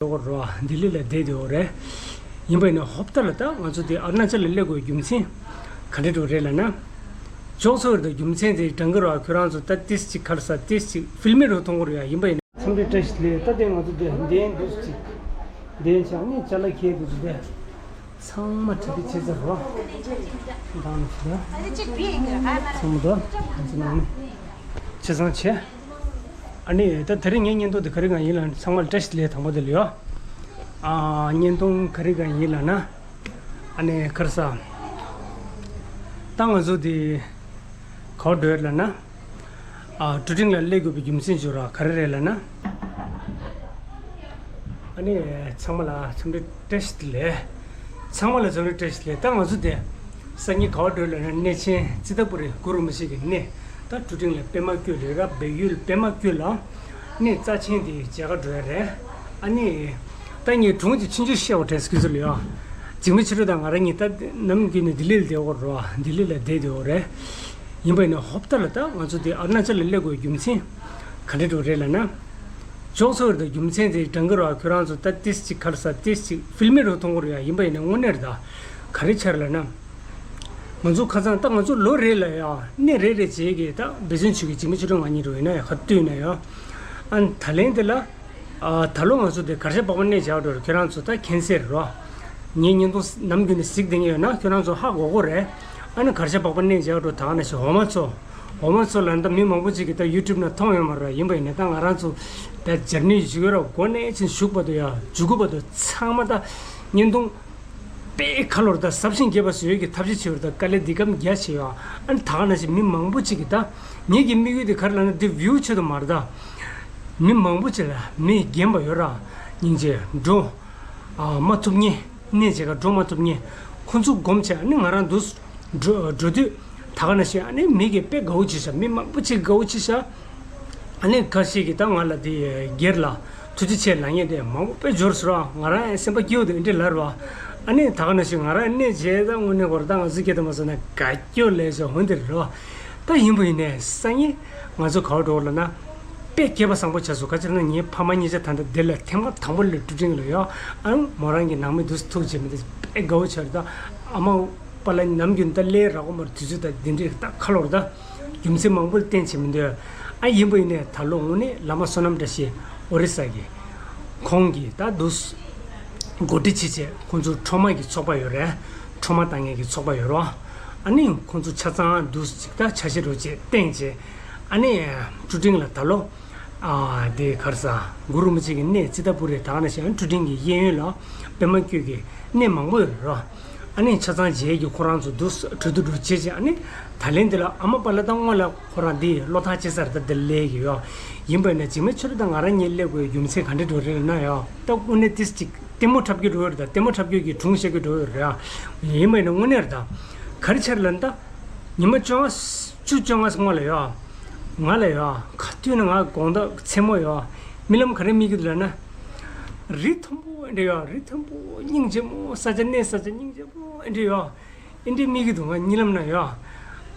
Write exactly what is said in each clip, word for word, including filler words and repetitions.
ཡོད་རེད་བ། ལྡི་ལི་ལ་བསྡད་ཡོད་རེད། ཡིན་པ་ཡིན་ན་ཧོབ་ཏ་ལ་ད་ང་ཚོ་དེ་ཨ་རུ་ན་ཅལ་ལ་སླེབས་དགོས་རྒྱུ་མཚན་ག་འདྲ་འགྲོ་རེད་ལབ་ན། ཅོག་ཚོ་རེད་ད། རྒྱུ་མཚན་དེ་དྲང་གི་རེད་བ། ཁྱོད་རང་ཚོ་ད་ཏིས་ཅིག་ཁར་ས་ཏིས་ཅིག་ཕིལ་མི་རུ་མཐོང་གི་རེད་ཡ། ཡིན་པ་ཡིན་ན། འཚམས་འདྲི་བཀྲ་ཤིས་བདེ་ལེགས། ད་དེ་ང་ཚོ་དེ་འདན་འདུག་ཅིག་འདན་ཆགས་ནས་ཅ་ལག་ཁྱེར་འདུག་ཅིག་དེ། ཚང་མ་གྲ་སྒྲིག་བྱས་ཚར་རོ། མདང་ནས་ཕྱི་ཟླ། ཚང་མ་དོ། ང་ཚོ་ནང་ནས་ཆེ་ཚང་བྱས། ཨ་ནི་ད་དེ་རིང་ངའི་བརྙན་ཐུང་དེ་ག་རེ་གང་ཡིན་ལ་ཚང་མ་ལ་བཀྲ་ཤིས་བདེ་ལེགས་དང་པོ་དེ་ལ་ཡོད། ཨ་བརྙན་ཐུང་ག་རེ་གང་ཡིན་ལ་ན། ཨ་ནི་ཁར་ས། ད་ང་ཚོ་དེ་ག་པར་འགྲོ་ཡོད་ལ་ན། ཨ་ཀྲུ་ཀྲིང་ལ་སླེབས་དགོས་པའི་རྒྱུ་མཚན་བརྗོད་ར་ག་རེ་རེད་ལབ་ན། ཨ་ནི་ཚང་མ་ལ་འཚམས་འདྲི་བཀྲ་ཤིས་བདེ་ལེགས། ཚང་མ་ལ་འཚམས་འདྲི་བཀྲ་ཤིས་བདེ་ལེགས། ད་ང་ཚོ་དེ་སང་ཉིན་ག་པར་འགྲོ་ལབ་ན། གནས་ཆེན་ཙི་ཏ་པུ་རི་གུ་རུ་རིན་པོ་ཆེ་གི་གནས། ད་ཀྲུ་ཀྲིང་ལ་པདྨ་བསྐྱོད་ལ་ཡོད་ར། སྦས་ཡུལ་པདྨ་བསྐྱོད་ལ། གནས་རྩ་ཆེན་དེ་མཇལ་ཁ་འགྲོ་ཡ་རེད། ཨ་ནི། ད་ངས་སྒྲུང་ཅིག་ཆུང་ཆུང་བཤད་པ་དྲན་སོང་ཁྱོད་ཚོ་ལ་ཡ། འཇིགས་མེད་ཆོས་སྒྲོན་དང་ང་རང་གཉིས་ད་ནམ་རྒྱུན་ནས་ལྡི་ལི་ལ་བསྡད་ཡོད་རེད་བ། ལྡི་ལི་ལ་བསྡད་ཡོད་རེད། ཡིན་པ་ཡིན་ན་ཧོབ་ཏ་ལ་ད་ང་ཚོ་དེ་ཨ་རུ་ན་ཅལ་ལ་སླེབས་དགོས་རྒྱུ་མཚན་ག་འདྲ་འགྲོ་རེད་ལབ་ན། ཅོག་ཚོ་རེད་ད། རྒྱུ་མཚན་དེ་དྲང་གི་རེད་བ། ཁྱོད་རང་ཚོ་ད་ཏིས་ཅིག་ཁར་ས་ཏིས་ཅིག་ཕིལ་མི་རུ་མཐོང་གི་རེད་ཡ། ཡིན་པ་ཡིན་ན་དངོས་གནས་རེད་ད། ག་རེ་ཆགས་ལབ་ན། ང་ཚོ་ཁ་སང་ད་ང་ཚོ་ལོ་རེ་ལ་ཡ་གནས་རེ་རེ་བྱེད་ཀྱི་ད་འབད་བརྩོན་བྱེད་ཀྱི་འཇིགས་མེད་ཆོས་སྒྲོན་ང་གཉིས་རུ་ཡིན་ན་ཡ་ག་དུས་ན་ཡ། ཨ་ད་ལན་དེ་ལ། ཨ་ད་ལོ་ང་ཚོ་དེ་གར་ཞ་པགས་པ་གནས་མཇལ་འགྲོ་རེད། ཁྱོད་རང་ཚོ་ད་མཁྱེན་གསལ་རེད་རོ། ངའི་བརྙན་ཐུང་ནམ་རྒྱུན་ནས་གཟིགས་བསྡད་མཁན་ཡོད་ན་ཁྱོད་རང་ཚོ་ཧ་གོ་གོ་རེད། ཨ་ནི་གར་ཞ་པགས་པ་གནས་མཇལ་འགྲོ་ད་ག་ནང་བཞིན་འོ་མ་མཚོ། འོ་མ་མཚོ་ལ་ད་མི་མང་པོ་ཅིག་གིས་ད་ཡུ་ཊུབ་ནང་མཐོང་ཡོད་མ་རེད། ཡིན་པ་ཡིན་ན་ད་ང་རང་ཚོ་ད་འཇར་ནི་ཞུ་གི་རོགས། འགོ་ནས་ཕྱིན་བཞུགས་བར་དུ་ཡ་མཇུག་གུ་བར་དུ་ཚང་མ་ད་བརྙན་ཐུང་དཔེ་ཁ་ལོར་ད་ཟབ་ཞིང་རྒྱས་པ་བཟོ་ཡས་ཀྱི་ཐབས་ཤེས་བྱེད་པར་ད་དཀའ་ལས་འདི་གམ་རྒྱ་ཆེ་ཡོད། ཨ་ནི་ད་ག་ནང་བཞིན་མི་མང་པོ་ཅིག་གིས་ད་ངེད་ཀྱི་དམིགས་ཡུལ་དེ་ག་རེ་ལབ་ན། འདི་བིའུ་ཆེད་དུ་མ་རེད་ད། མི་མང་པོ་ཅིག་ལ་མི་རྒན་པ་ཡོད་ར། སྙིང་རྗེ་འགྲོ་ཨ་མ་ཐུབ་མཁན། གནས་མཇལ་ཁ་འགྲོ་མ་ཐུབ་མཁན། ཁོ་ཚོ་སྒོམ་བྱས་ཨ་ནི་ང་རང་འདུག་འགྲོ་འགྲོ་དུས་ད་ག་ནང་བཞིན་ཨ་ནི་མི་གིས་དཔེ་དགའ་བོ་བྱེད་ཤག་མི་མང་པོ་ཅིག་དགའ་བོ་བྱེད་ཤག་ཨ་ནི་ཁ་ཤས་ཀྱིས་ད་ང་ལ་དེ་སྒེར་ལ་ཐུགས་རྗེ་ཆེ་ལབ་མཁན་དེ་མང་པོ་དཔེ་འབྱོར་སོང་ར། ང་རང་ཡང་སེམས་པ་སྐྱིད་པོ་དེ་འདྲ་ལབ་ར། ཨ་ནི་ད་ག་ནང་བཞིན་ང་རང་གནས་མཇལ་ད་དངོས་གནས་ཁོ་ར་ད་ང་ཚོ་སྐད་དུ་མ་སོང་ན་དགའ་སྐྱོ་ལས་བྱུང་འོན་ཏེ་རེད་ར། ད་ཡིན་པ་ཡིན་ནའི་སང་ཉིན་ང་ཚོ་ག་པར་འགྲོ་ལབ་ན། དཔེ་སྐྱིད་པ་བཟང་པོ་བྱས་སོང་། ག་ཅི་ལབ་ན་ངའི་ཕ་མ་གཉིས་ཆ་ད་ལྟ་འདི་ལ་ཐེངས་མ་དང་པོ་ལ་ཀྲུ་ཀྲིང་ལ་ཡོད། ཨ་མོ་རང་གི་ནང་མི་འདུག་ཐུག་བྱེད་མི་འདུག་དཔེ་དགའ་བོ་བྱས་རེད། ད་ཨ་མ་པ་ལ་ནམ་རྒྱུན་ད་ལས་རག་གོ་མ་རེད། དུས་ཚོད་ད་འདི་འདྲའི་ད་ཁ་ལོར་ད་རྒྱུ་མཚན་མང་པོ་ལ་བརྟེན་བྱེད་མི་འདུག་ཨ་ཡིན་པ་ཡིན་ནའི་ད་ལོ་དངོས་གནས་བླ་མ་བསོད་ནམས་བཀྲ་ཤིས་ཨོ་རི་ས་གི་ཁོང་གིས་ད་འདུག་འགོ་ཁྲིད་བྱེད་བྱེད་ཁོང་ཚོ་ཁྲོམ་གི་ཚོགས་པ་ཡོད་རེད། ཁྲོམ་བཏང་མཁན་གྱི་ཚོགས་པ་ཡོད་རོ། ཨ་ནི་ཁོང་ཚོ་ཆ་ཚང་འདུག་ཅིག་ད་ཆ་ཤས་རོ་བྱེད་བསྟན་བྱེད། ཨ་ནི་ཀྲུ་ཀྲིང་ལ་ད་ལོ། ཨ་དེ་ག་རེ་ཟ། གུ་རུ་རིན་པོ་ཆེ་གི་གནས་ཙི་ཏ་པུ་རི་ད་ག་ནང་བཞིན་ཀྲུ་ཀྲིང་གི་གཡས་གཡོན་ལ་པདྨ་བསྐྱོད་ཀྱི་གནས་མང་པོ་ཡོད་རེད། ཨ་ནི་ཆ་ཚང་མཇལ་གྱི་ཁོ་རང་ཚོ་འདུག་གྲོས་བསྡུར་འགྲོ་བྱེད་ཅིག་ཨ་ནི་ད་ལན་འདི་ལ་ཨ་མ་པ་ལ་ད་སྔོན་ལ་ཁོ་རང་འདི་བློ་ཐག་ཆད་ས་རེད། ད་འདི་སླེབས་ཀྱི་ཡོད། ཡིན་པ་ཡིན་ན་འཇིགས་མེད་ཆོས་སྒྲོན་དང་ང་རང་གཉིས་སླེབས་དགོས་རྒྱུ་མཚན་ག་འདྲ་འགྲོ་རེད་ན་ཡོད། ད་དངོས་གནས་ཏིས་ཅིག་ལྟད་མོ་འཁྲབ་རྒྱུ་འགྲོ་ཡོད་རེད། ད་ལྟད་མོ་འཁྲབ་རྒྱུ་གི་སྒྲུང་བཤད་རྒྱུ་འགྲོ་ཡོད་རེད། ཡིན་པ་ཡིན་ན་དངོས་གནས་རེད། ད་ག་རེ་ཆགས་རེད་ལབ་ན། ད་ཉི་མ་བཅོ་ལྔ་བཅུ་བཅོ་ལྔ་སྔོན་ལ་ཡོད། ང་ལ་ཡོད། ག་དུས་ན་ང་དགོང་དག་མཚན་མོ་ཡོད། རྨི་ལམ་ག་རེ་རྨི་གི་འདུག་ལབ་ན། རི་མཐོན་པོ་འདྲ་ཡོད། རི་མཐོན་པོ་སྙིང་རྗེ་མོ། ས་ཆ་གནས་ས་ཆ་སྙིང་རྗེ་མོ་འདྲ་ཡོད། ཨེ་འདྲའི་རྨི་གི་འདུག་ང་གཉིད་ལམ་ན་ཡོད།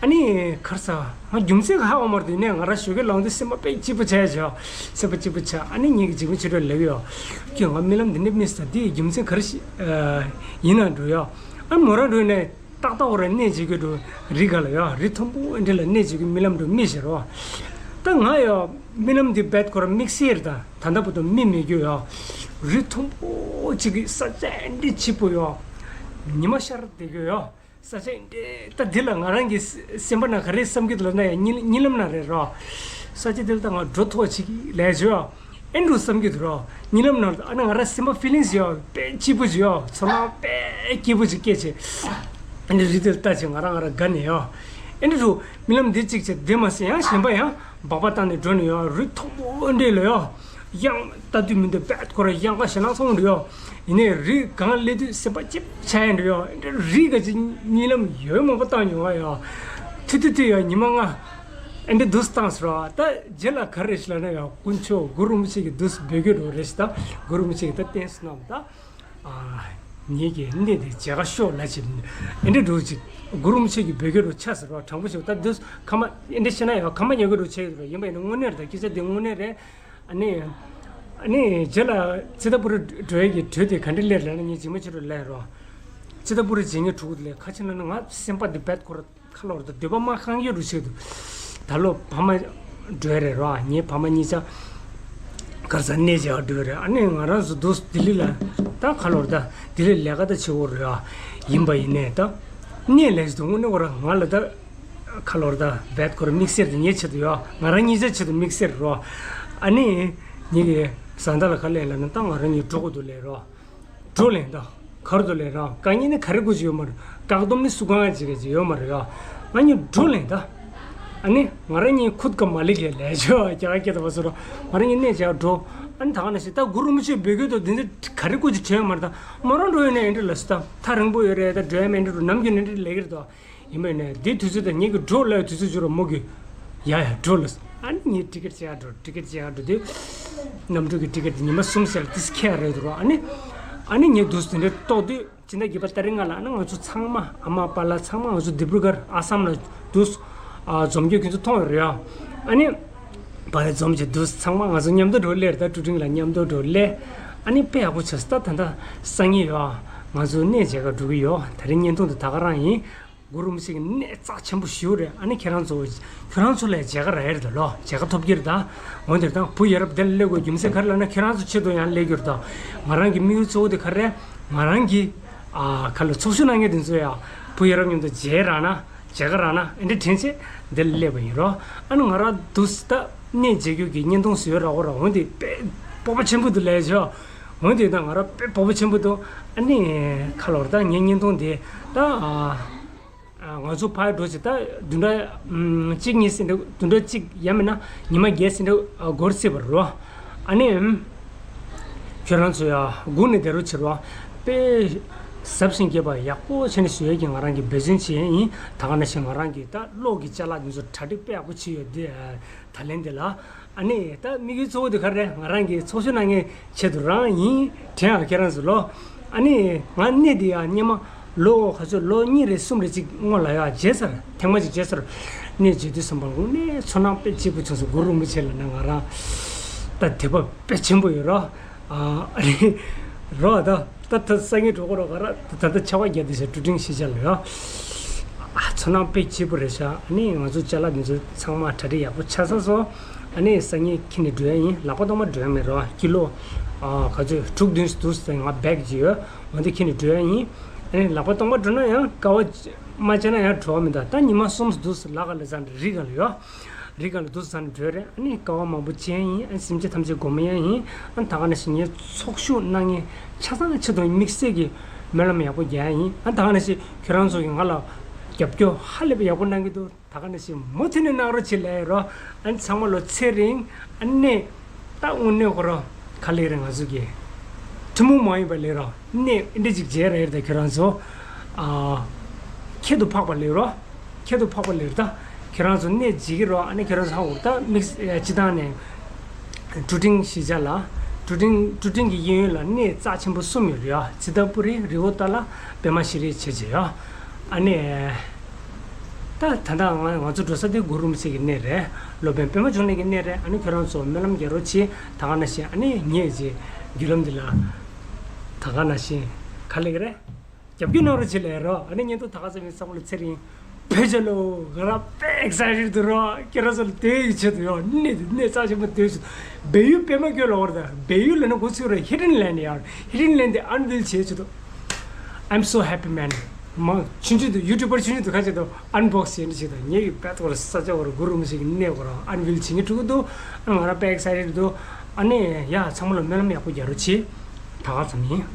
ཨ་ནི་ག་རེ་ཟ། ང་རྒྱུ་མཚན་ག་ཧ་གོ་མ་རེད། དེ་ནས་ང་རང་ཞོགས་ཀས་ལངས་དུས་སེམས་པ་དཔེ་སྐྱིད་པོ་ཆགས་ཡ་ཆགས། སེམས་པ་སྐྱིད་པོ་ཆགས། ཨ་ནི་ངེད་ཀྱི་འཇིགས་མེད་ཆོས་སྒྲོན་ལབ་ཡོད། ཁྱོད་ང་རྨི་ལམ་འདི་འདྲ་རྨིས་ས་དེ་རྒྱུ་མཚན་ག་རེ་ཞིག་ཡིན་ན་འགྲོ་ཡོད། ཨ་མོ་རང་འགྲོ་ནས་ཏག་ཏག་འོ་ར་གནས་བྱེད་ཀྱི་འགྲོ། རི་ག་ལ་ཡོད། རི་མཐོན་པོ་འདི་ལ་གནས་བྱེད་ཀྱི་རྨི་ལམ་འགྲོ་རྨིས་ཤེས་རོ། ད་ང་ཡོད། རྨི་ལམ་འདི་རྦད་ཁོ་ར་དམིགས་བསལ་རེད། ད་ད་ལྟ་བར་དུ་རྨིས་མེད་རྒྱུ་ཡོད། རི་མཐོན་པོ་གཅིག་གི་ས་ཆ་འདི་སྐྱིད་པོ་ཡོད། ཉི་མ་ཤར་བསྡད་རྒྱུ་ཡོད། ས་ཆ་འདི་ད་འདི་ལ་ང་རང་གི་སེམས་པ་ན་ག་རེ་བསམ་གྱི་འདུག་ལབ་ན་ཡང་གཉིད་གཉིད་ལམ་ན་རེད་རོ། ས་ཆ་འདི་ལ་ད་ང་འགྲོ་ཐུབ་ཅིག་ལས་བྱོས། ཨེ་འགྲོ་བསམ་གྱི་འདུག་རོ། གཉིད་ལམ་ན་ཨ་ནི་ང་རང་སེམས་པ་ཕི་ལིང་སི་ཡོད་དཔེ་སྐྱིད་པོ་ཅིག་ཡོད། ཚོར་སྣང་དཔེ་སྐྱིད་པོ་ཅིག་སྐྱེས་ཆེ། ཨེ་འདྲ་རི་དེ་ལ་ལྟ་ཅིག་ང་རང་ང་རང་དགའ་ནས་ཡོད། ཨེ་འདྲ་རུ་རྨི་ལམ་འདི་གཅིག་བྱས་བདེ་མ་སྲིད་ཡང་གཞན་པ་ཡང་སྦག་པ་བཏང་ནས་འགྲོ་ནས་ཡོད། རི་མཐོན་པོ་འདྲ་ལ་ཡོད། གཡང་ལྟ་དུས་མི་འདོད་པས་ཁོ་ར་གཡང་ཁ་ཞེ་ནག་སོང་འགྲོ་ཡོད། ཡིན་ནའི་རི་སྒང་སླེབས་དུས་སེམས་པ་སྐྱིད་ཆགས་ཡ་འགྲོ་ཡོད། ཨེ་འདྲ་རི་ག་ཅིག་གཉིད་ལམ་ཡོད་མང་པོ་བཏང་མྱོང་བ་ཡོད། ཐུ་ཐུ་ཐུ་ཡོད་ཉི་མ་ལྔ། ཨེ་འདྲ་འདུག་བཏང་ཟེར་བ། ད་རྗེས་ལ་ག་རེ་ཞིག་ལབ་ན་ཡང་དཀོན་མཆོག་གུ་རུ་རིན་པོ་ཆེ་གི་འདུག་སྦས་གོས་འགྲོ་རེད་ཞིག་ད་གུ་རུ་རིན་པོ་ཆེ་གི་ད་བསྟན་སོང་ནམ་ད། ཨ་ངེད་ཀྱི་གནས་དེ་མཇལ་ཁ་ཤོག་ལ་བྱེད། ཨེ་འདྲ་འགྲོ་ཅིག་གུ་རུ་རིན་པོ་ཆེ་གི་སྦས་གོས་འགྲོ་ཆ་ཟེར་བ་དྲང་པོ་ཞིག་ད་འདུག་ཁ་མ་ཨེ་འདྲ་བཤད་ན་ཡང་ཁ་མ་ཉལ་གོས་འགྲོ་ཆེ་ཟེར་བ་ཡིན་པ་ཡིན་ན་དངོས་གནས་རེད། ད་སྐད་ཆ་དེ་དངོས་གནས་རེད། ཨ་ནི། ཨ་ནི་རྗེས་ལ་ཙི་ཏ་པུ་རི་འགྲོ་ཡས་ཀྱི་དུས་དེ་ག་འདྲ་སླེབས་ལབ་ན། ངས་རྗེས་མ་ཕྱི་དྲོ་སླེབས་རོགས། ཙི་ཏ་པུ་རི་བྱེད་ངེས་དྲུག་ལས་ཁ་ཕྱིན་ན་ང་སེམས་པ་འདི་རྦད་ཁོ་ར་ཁ་ལོར་ད་འདོད་པ་མ་ཁེངས་ཡོད་རུ་ཆེད་དུ། ད་ལོ་ཕ་མ་འགྲོ་ཡས་རེད་རོགས། ངའི་ཕ་མ་གཉིས་ཆ་གར་ས་གནས་བྱས་འགྲོ་ཡས་རེད། ཨ་ནི་ང་རང་ཚོ་འདུག་ལྡི་ལི་ལ་ད་ཁ་ལོར་ད་ལྡི་ལི་ལས་ཀ་ད་བྱེད་འོ་རེད་ཨ། ཡིན་པ་ཡིན་ནས་ད་གནས་ལས་ཞིག་ཏུ་དངོས་གནས་ཁོ་ར་ང་ལ་ད་ཁ་ལོར་ད་རྦད་ཁོ་ར་དམིགས་བསལ་དེ་ངའི་ཆེད་དུ་ཡོད། ང་རང་གཉིས་ཆ་ཆེད་དུ་དམིགས་བསལ་རོགས། ཨ་ནི་ངེད་ཀྱི་བཟའ་ཟླ་ལ་ག་ལབ་ལབ་ན། ད་ང་རང་གཉིས་འགྲོ་དགོས་འདུག་ལབ་རོགས། འགྲོ་ལེན་ད། གར་དུ་ལེན་རང་དཀའ་ངལ་ནི་ག་རེ་དགོས་ཀྱི་ཡོད་མ་རེད། བཀག་སྡོམ་ནི་སུ་གང་ཅིག་གི་ཡོད་མ་རེད་ཡ། ང་གཉིས་འགྲོ་ལེན་ད། ཨ་ནི་ང་རང་གཉིས་ཁུད་ཀ་མ་ལི་གེ་ལས་ཆོ་རྒྱ་གར་སྐད་དུ་བ་སོ་རོ། ང་རང་གཉིས་གནས་བྱས་འགྲོ། ཨ་ནི་ད་ག་ནང་བཞིན་ད་གུ་རུ་རིན་པོ་ཆེ་འབོད་སྐུལ་དུ་འདི་འདི་ག་རེ་དགོས་ཀྱི་དྲན་ཡོད་མ་རེད། ད་མོ་རང་འགྲོ་ཡོད་ན་ཨེ་འདྲ་ལ་སི་ད་ཐག་རིང་པོ་ཡོད་རེད། ད་འགྲོ་ཡ་མེད་འདྲ་རུ་ནམ་རྒྱུན་ནས་འདྲ་ལས་ཀྱི་རེད་དོ། ཡིན་པས་ནས་འདི་དུས་ཚོད་དང་ངེད་ཀྱི་འགྲོ་ལ་དུས་ཚོད་བྱུང་ར་མོ་གི་ཡ་ཡ་འགྲོ་ལ། ཨ་ནི་ངས་ཊི་ཀེ་ཊི་བྱེད་ཡ་འགྲོ། ཊི་ཀེ་ཊི་བྱེད་ཡ་འགྲོ་དུས་གནམ་གྲུ་གི་ཊི་ཀེ་ཊི་ཉི་མ་གསུམ་ཟེར་ལ་ཏིས་ཁྱེར་རེད་འདུག་ར། ཨ་ནི་ཨ་ནི་ངས་འདུག་དེ་འདྲ་ཏོག་དུས་སྤྱི་ཟླ་བརྒྱད་པ་ཏ་རིག་ལྔ་ལ་ཨ་ནི་ང་ཚོ་ཚང་མ་ཨ་མ་པཱ་ལགས་ཚང་མ་ང་ཚོ་ལྡི་པུར་གྷར་ཨ་སམ་ལ་འདུག་ཨ་འཛོམས་རྒྱུ་ཁྱོད་ཚོ་མཐོང་ཡོད་རེད་ཡ། ཨ་ནི་བ་ལས་འཛོམས་བྱས་འདུག་ཚང་མ་ང་ཚོ་མཉམ་དུ་འགྲོ་ལེར་ད་ཀྲུ་ཀྲིང་ལ་མཉམ་དུ་འགྲོ་ལེ། ཨ་ནི་དཔེ་ཡག་པོ་བྱས་སོང་། ད་ད་ད་སང་ཉིན་ཡོད་ང་ཚོ་གནས་མཇལ་ཁ་འགྲོ་གི་ཡོད། དེ་རིང་བརྙན་ཐུང་དེ་ད་ག་རང་ཡིན། གུ་རུ་རིན་པོ་ཆེ་གི་གནས་རྩ་ཆེན་པོ་ཞེ་པོ་རེད། ཨ་ནི་ཁྱེད་རང་ཚོ་ཁྱོད་རང་ཚོ་ལ་མཇལ་ཁ་རག་ཡ་རེད་ད་ལོ། མཇལ་ཁ་ཐོབ་ཀྱི་རེད་ད། འོན་ཏེ་ད་བུ་ཡ་རབས་དེ་ལ་སླེབས་དགོས་རྒྱུ་མཚན་ག་རེ་ལབ་ན་ཁྱེད་རང་ཚོ་ཆེད་དུ་ཡང་སླེབས་ཀྱི་རེད་ད། ང་རང་གི་དམིགས་ཡུལ་གཙོ་བོ་དེ་ག་རེ་རེད། ང་རང་གི་ཨ་ག་ལ་ཚོགས་ཞུགས་གནང་མཁན་དེ་ཚོ་ཡ་བུ་ཡ་རབས་མཉམ་དུ་མཇལ་རག་ན་མཇལ་ཁ་རག་ན་ཨེ་འདྲ་དྲན་ཆེད་འདི་ལ་སླེབས་པ་ཡིན་རོ། ཨ་ནི་ང་རང་འདུག་ད་གནས་མཇལ་རྒྱུ་གི་བརྙན་ཐུང་བཟོས་རག་གོ་ར། འོན་ཏེ་དཔེ་སྤོབས་པ་ཆེན་པོ་འདུག་ལབ་ཆོག་འོན་ཏེ་ད་ང་རང་དཔེ་སྤོབས་པ་ཆེན་པོ་འདུག་ཨ་ནི་ཁ་ལོར་ད་ངའི་བརྙན་ཐུང་དེ་ད་ཨ། ང་ཚོ་ཕར་འགྲོ་ཚེ་ད་བདུན་ཕྲག་གཅིག་གཉིས་ཟིན་འདྲ། བདུན་ཕྲག་གཅིག་ཡང་མིན་ན་ཉི་མ་བརྒྱད་ཟིན་འདྲ་འགོར་སྲིད་པ་རོ། ཨ་ནི་ཁྱོད་རང་ཚོ་ཡ་སྒུག་ནས་བསྡད་རོགས་བྱེད་རོགས། དཔེ་ཟབ་ཞིང་རྒྱས་པ་ཡག་པོ་བྱས་ནས་བཟོ་ཡས་ཀྱི་ང་རང་གི་འབད་བརྩོན་བྱེད་ཡས་ཡིན། ད་ག་ནང་བཞིན་ང་རང་གི་ད་གློག་གི་ཅ་ལག་འདི་ཚོ་གྲ་སྒྲིག་དཔེ་ཡག་པོ་བྱས་ཡོད་དེ། ད་ལན་དེ་ལ། ཨ་ནི་ད་དམིགས་ཡུལ་གཙོ་བོ་དེ་ག་རེ་རེད། ང་རང་གི་ཚོགས་ཞུགས་གནང་མཁན་ཆེད་དུ་རང་ཡིན་དྲན་ཨ་ཁྱེད་རང་ཚོ་ལོ། ཨ་ནི་ང་གནས་འདི་ཡང་སྔོན་མ་ལོ་ག་ཚོད་ལོ་གཉིས་རེ་གསུམ་རེ་གཅིག་སྔོན་ལ་ཡང་མཇལ་ཚར། ཐེངས་མ་གཅིག་མཇལ་ཚར། གནས་མཇལ་དུས་ཙམ་པ་དངོས་གནས་ཚོར་སྣང་དཔེ་སྐྱིད་པོ་བྱུང་སོང་། གུ་རུ་རིན་པོ་ཆེ་ལ་ན་ང་རང་ད་དད་པ་དཔེ་ཆེན་པོ་ཡོད་རོ། ཨ་རེད་རོ། ད་ད་ད་སང་ཉིན་འགྲོ་གི་རོ། ག་ར་ད་ད་ཆར་པ་བརྒྱབ་དེ་ཤ་ཀྲུ་ཀྲིང་ཤི་ཆ་ལ་ཡོད། ཨ་ཚོར་སྣང་དཔེ་སྐྱིད་པོ་རེད་ཤག་ཨ་ནི་ང་ཚོ་ཅ་ལག་འདི་ཚོ་ཚང་མ་གྲ་སྒྲིག་ཡག་པོ་ཆགས་ཚར་སོང་། ཨ་ནི་སང་ཉིན་ཁྱེར་ནས་འགྲོ་ཡ་ཡིན། ལག་པ་གཏོང་མ་འགྲོ་ཡ་མེད་རོ། ཀི་ལོ་ཨ་ག་ཚོད་དྲུག་བདུན་ཙམ་འདུག་ཟེར། ང་བེག་ཅིག་ཡོད། འོ་འདི་ཁྱེར་ནས་འགྲོ་ཡ་ཡིན། ཨ་ནི་ལག་པ་གཏོང་མ་འགྲོ་ན་ཡང་ཀ་བ་མ་བྱས་ན་ཡང་བྲོ་བ་མི་འདུག་ད་ཉི་མ་གསུམ་འདུག་ཟེར་ལ་ག་ལ་ཟ་འདྲ་རི་ག་ལ་ཡོད། རི་ག་ལ་འདུག་ཟ་ནས་འགྲོ་རེད། ཨ་ནི་དཀའ་བ་མང་པོ་སྤྱད་ཡིན། ཨ་ནི་སེམས་ཅན་ཐམས་ཅད་སྒོམ་ཡ་ཡིན། ཨ་ནི་ད་ག་ནང་བཞིན་ངའི་ཚོགས་ཞུགས་གནང་མཁན་ཆ་ཚང་ཆེད་དུ་དམིགས་བསལ་གྱི་སྨོན་ལམ་ཡག་པོ་རྒྱག་ཡ་ཡིན། ཨ་ནི་ད་ག་ནང་བཞིན་ཁྱོད་རང་ཚོ་གིས་ང་ལ་རྒྱབ་སྐྱོར་ཧ་ལས་པའི་ཡག་པོ་གནང་གི་འདུག་ད་ག་ནང་བཞིན་མུ་མཐུད་ནས་གནང་རོགས་བྱེད་ལབ་ཡ་རོ། ཨ་ནི་ཚང་མ་ལོ་ཚེ་རིང་། ཨ་ནི་ད་དངོས་གནས་ཁོ་རང་ག་ལེ་རེད། ང་ཚོ་གི་ཐུན་མོང་མ་ཡིན་པ་ལས་རོ། གནས་འདི་ཅིག་མཇལ་རེད་ད་ཁྱོད་རང་ཚོ། ཨ་ཁྱད་དུ་འཕགས་པ་ལས་རོ། ཁྱད་དུ་འཕགས་པ་ལས་རོ། ད་ཁྱོད་རང་ཚོ་གནས་མཇལ་གྱི་རོ། ཨ་ནི་ཁྱོད་རང་ཚོ་ཧ་གོ་ད་དམིགས་སྤྱི་བཏང་ནས་ཀྲུ་ཀྲིང་གཞིས་ཆགས་ལ། ཀྲུ་ཀྲིང་ཀྲུ་ཀྲིང་གི་གཡས་གཡོན་ལ་གནས་རྩ་ཆེན་པོ་གསུམ་ཡོད་རེད་ཡ། ཙི་ཏ་པུ་རི། རི་བོ་ཏཱ་ལ། པདྨ་ཤྲི་བྱས་བྱས་ཡ། ཨ་ནི། ད་ད་ལྟ་ང་ང་ཚོ་འགྲོ་ས་དེ་གུ་རུ་རིན་པོ་ཆེ་གི་གནས་རེད། སློབ་དཔོན་པདྨ་འབྱུང་གནས་ཀྱི་གནས་རེད། ཨ་ནི་ཁྱོད་རང་ཚོ་སྨོན་ལམ་རྒྱག་རོགས་གྱིས། ད་ག་ནང་བཞིན་ཨ་ནི་ངས་ཀྱི་བརྒྱུད་ལམ་འདི་ལ་ད་ག་ནང་བཞིན་ག་ལེ་གི་རེད། རྒྱབ་སྐྱོར་གནང་རོགས་བྱེད་ལབ་རོགས། ཨ་ནི་བརྙན་ཐུང་ད་ག་ཙམ་ཡིན་ཚང་མ་ལ་ཚེ་རིང་བོད་རྒྱལ་ལོ། ང་རང་དཔེ་ཨེག་སའི་ཊེཌ་འདུག་རོགས། ཁྱེད་རང་ཚོ་ལ་དེ་ཡི་ཆེད་དུ་ཡོང་གནས་དེ་གནས་རྩ་ཆེན་པོ་དེ་ཞུ། བལ་ཡུལ་པད་མ་སྐྱོད་ལ་འོར་ད། བལ་ཡུལ་ལ་ནི་འགོ་ཚུགས་རོགས། ཧི་ཌེན་ལེན་ཌི་ཡར། ཧི་ཌེན་ལེན་ཌི་ཨན་ཝིལ་བྱེད་ཆེད་དུ། I'm so happy man། མ་ཆུང་ཆུང་དུ་ཡུ་ཊུབ་པར་ཆུང་ཆུང་དུ་ཁ་ཆེ་དུ་ཨན་བོག་སི་ཡིན་ཆེད་དུ་ངེད་ཀྱི་བལ་ཏོ་ར་ས་ཆ་བོ་ར་གུ་རུ་རིན་པོ་ཆེ་གི་གནས་བོ་ར་ཨན་ཝིལ་བྱེད་ངེས་ཕྲུ་གུ་འདུག་ཨ་ང་ར་དཔེ་ཨེག་སའི་ཊེཌ་འདུག་ཨ་ནི་ཡ་ཚང་མ་ལ་སྨོན་ལམ་ཡག་པོ་རྒྱག་རོགས་བྱེད། ད་ག་ཙམ་ཡིན།